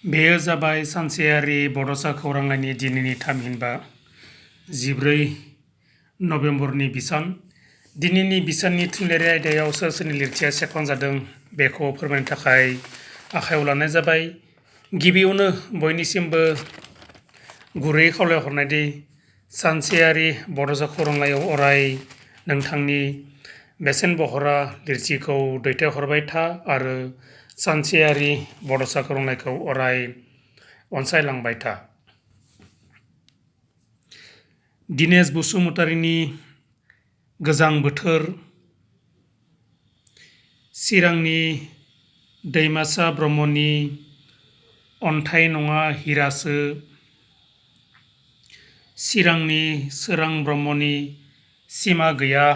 बेयो जाबाय सानसेयारि बड'सा खौरांलाइनि दिनैनि थामहिनबा 14 नबेम्बरनि बिसान। दिनैनि बिसाननि थुनलाइयारि आयदायाव सोर सोरनि लिरथिया सेबखांजादों बेखौ फोरमायनो थाखाय आखायाव लानाय जाबाय। गिबियावनो बयनिसिमबो गुरैयै खावलायहरनायदि सानसेयारि बड'सा खौरांलाइयाव अराय नोंथांनि बेसेन बहरा लिरथिखौ दैथायहरबाय था आरो सानसेयारि बड'सा खौरांलाइखौ अराय अनसायलांबाय था। दिनेश बसुमतारीनि गोजां बोथोर, चिरांनि दैमासा ब्रह्मनि अन्थाइ नङा हिरासो, चिरांनि सोरां ब्रह्मनि सिमा गैया,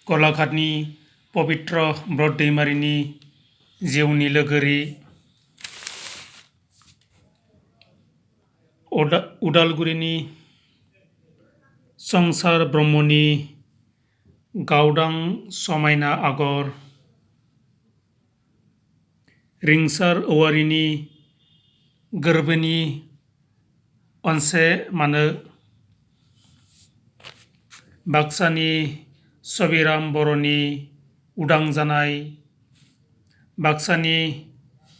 गलाघाटनि पबित्र ब्रत दैमारिनि जिउनि लोगोरि, उदालगुरिनि संसार ब्रह्मनि गावदां समायना आगर, रिंसार औवारिनि गोरबोनि अनसेमानो, बाक्सानि सबिराम बर'नि उदां जानाय, बाक्सानि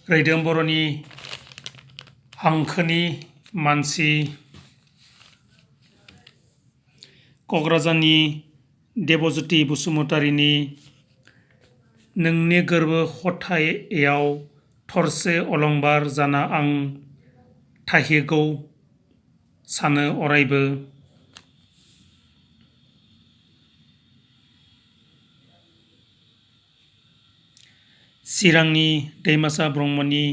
रैदोम बर'नि हांखोनि मानसि, क'क्राझारनि देबज्योति बसुमतारीनि नोंनि गोरबो खथायाव थरसे अलंबार जाना आं थाहैगौ सानो अरायबो, चिरांनि दैमासा ब्रह्मनि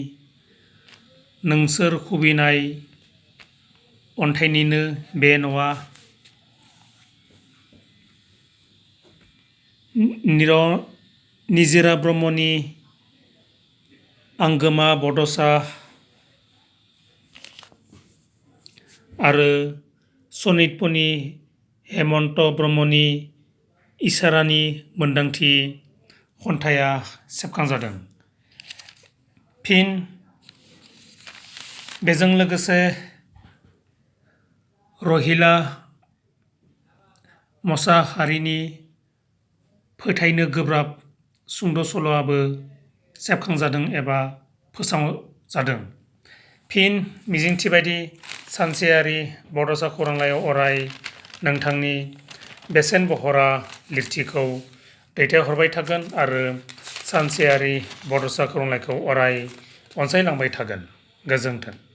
नोंसोर खुबैनाय अन्थाइनिनो बे न'आ, निजिरा ब्रह्मनि आंगोमा बड'सा आरो सनितपुरनि हेमन्त ब्रह्मनि इसारानि मोन्दांथि खन्थाइया सेबखांजादों। फिन बेजों लोगोसे रहिला मसाहारिनि फोथायनो गोब्राब सुंद' सल'आबो सेबखांजादों एबा फोसावजादों। फिन मिजिंथिबायदि सानसेयारि बड'सा खौरांलाइयाव अराय नोंथांनि बेसेन बहरा लिरथिखौ दैथायहरबाय थागोन आरो सानसेयारि बड'सा खौरांलाइखौ अराय अनसायलांबाय थागोन। गोजोन्थों।